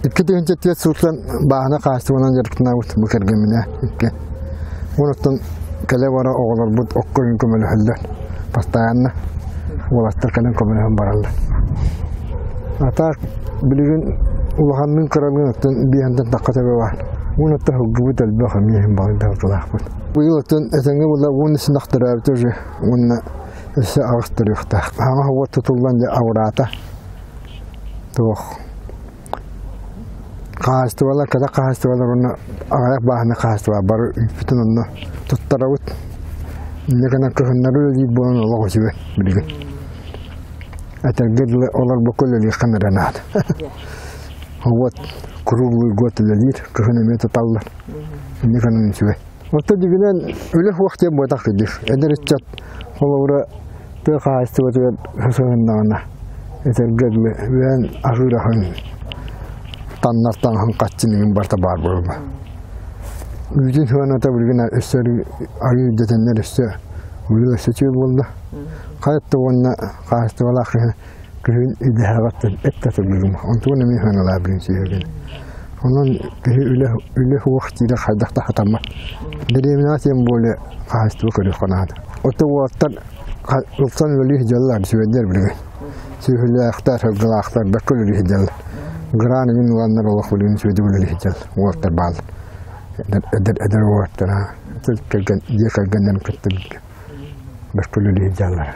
2004 сылтан бааһына хаачыстыбанан дьарыктанабыт бу кэргэмминэ икки. Онуттан кэлэ бара оҕолорбут окко көмөлөһөллөр. Постоянно уолаттар кэлэн көмөлөһөн бараллар. А так билигин улаханныын кыралыын оттон биэһэнтэн тахха төбө баар. Уонуттан һылгыбыт элбэх эмиэ иһин балык даҕатылаахпыт. Быйыл оттон этэҥҥэ була уон үс төрөөбүтэ уже уонна өссө аҕыс төрүөхтээх. Хаҥа уот тутуллан дьэ абыраата. Туох хаһаайыстыбалар, кэтэх хаһаайыстыбалар уонна аҕыйах бааһынай хаһаайыстыба бары бүтүн онно туттарабыт. Инньэ гынан кыһыннары үлэлиир буолан олох үчүгэй билигин. Этэргэ дылы олорбокко үлэлиэххин эрэ наада. Вот круглый год үлэлиир, кыһын эмиэ туталлар. Инньэ гынан үчүгэй. Оттон дьиҥинэн үлэ суох диэн буотах кырдьык. Эдэр ыччат холобура тыа хаһаайыстыбатыгар сыһыннаҕына этэргэ дылы үөн аһыыр аһын таннар таҥаһын хаччын иҥин барыта баар буолла. Үүтүн сыаната билигин өссө арыы үрдэтэннэр өссө быйыл өссө үчүгэй буолла. Хайатта уонна хаһаайыстыбалаах киһи күһүн идэһэҕиттэн эт да тыллыгым. Онтугун эмиэ сыаналаах билин сүөһүгүн. Онон киһи үлэ үлэ суох диирэ хайдах да сатаммат. Дэриэбинэҕэ тем более хаһаайыстыба көрүөххэ наада. Ото уолаттар ылсан үлэлии сылдьаллар сүөдэр билигин. Сүөһүлээхтэр, сылгылаахтар бэккэ үлэлии сылдьаллар. Гран игин ыланнар олох билигин сүөдүк үлэлии сылдьаллар. Уолаттар бааллар. Эдэр эдэр уолаттар дьиэ кэргэннэрин кытта бэккэ үлэлии сылдьаллар.